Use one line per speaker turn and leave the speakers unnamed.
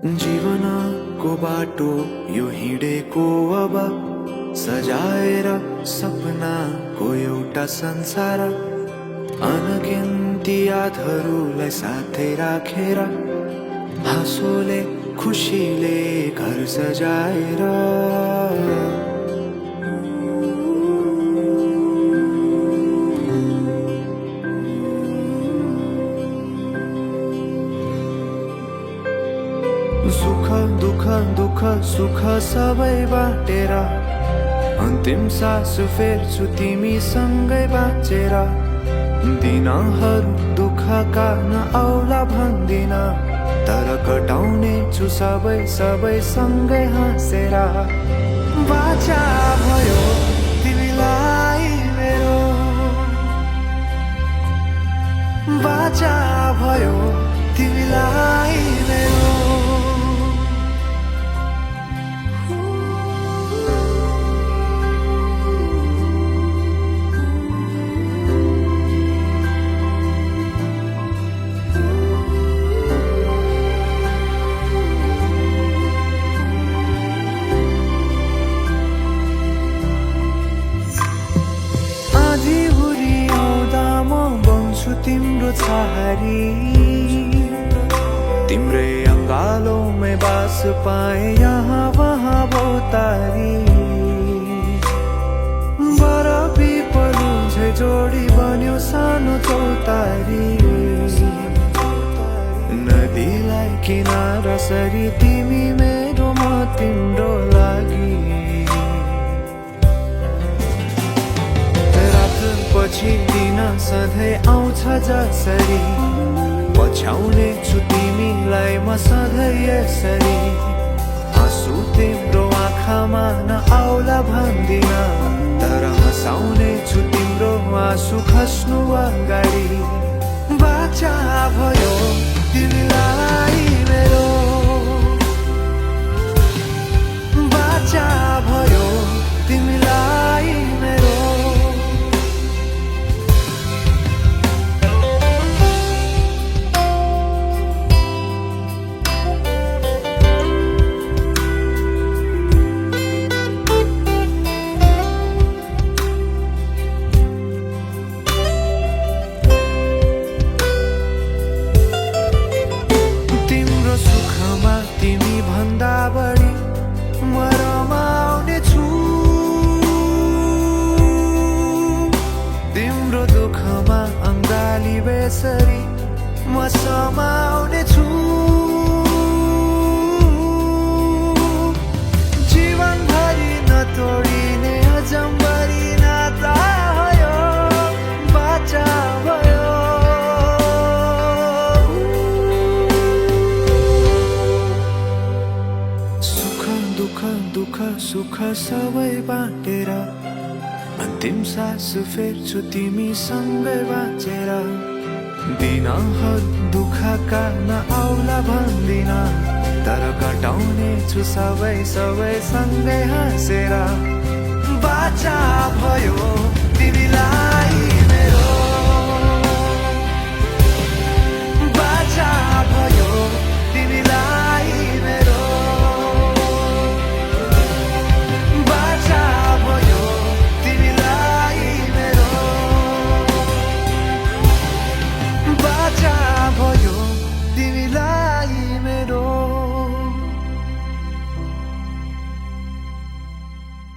जीवनको बाटो यो हिँडेको अब सजाएर सपनाको एउटा संसार अनगिन्ती यादहरूलाई साथै राखेर हाँसोले खुसीले घर सजाएर सुख दुःख दुःख सुख सबै बाटेर अन्तिम सास फेर्छु तिमीसँगै बाँचेर दिनहरू दुःखका नआउला भन्दिन तर कटाउने छु सबै सबै सँगै हाँसेर बाचा भयो तिमीलाई मेरो बाचा भयो तिमीलाई मेरो तिम्रो छहारी तिम्रै अङ्गालोमै बास पाए यहाँ वहाँ बहुतारी बरफी पलु झै जोडी बन्यो सानो चौतारी नदीलाई किनारा सरी तिमी मेरो म तिम्रो लागि पछि दिन सधैँ आउँछ जसरी पछ्याउने छु तिमीलाई म सधैँ यसरी आँसु तिम्रो आँखामा नआउला भन्दिन तर हँसाउने छु तिम्रो आँसु खस्नु अगाडि बाचा भयो तिमीलाई मेरो बाचा भयो तिमीलाई मेरो बढी म रमाउने छु तिम्रो दुःखमा अङ्गाली बेसरी म समाउने छु जीवनभरि नतोडिने अजम्बरी नाता भयो बाचा भयो दुःख सुख सबै बाँटेर अन्तिम सास फेर्छु तिमीसँगै बाँचेर दिनहरू दुःखका नआउला भन्दिन तर कटाउने छु सबै सबै सँगै हाँसेर बाचा भयो तिमीलाई मेरो बाचा भयो तिमीलाई मेरो भयो तिमीलाई मेरो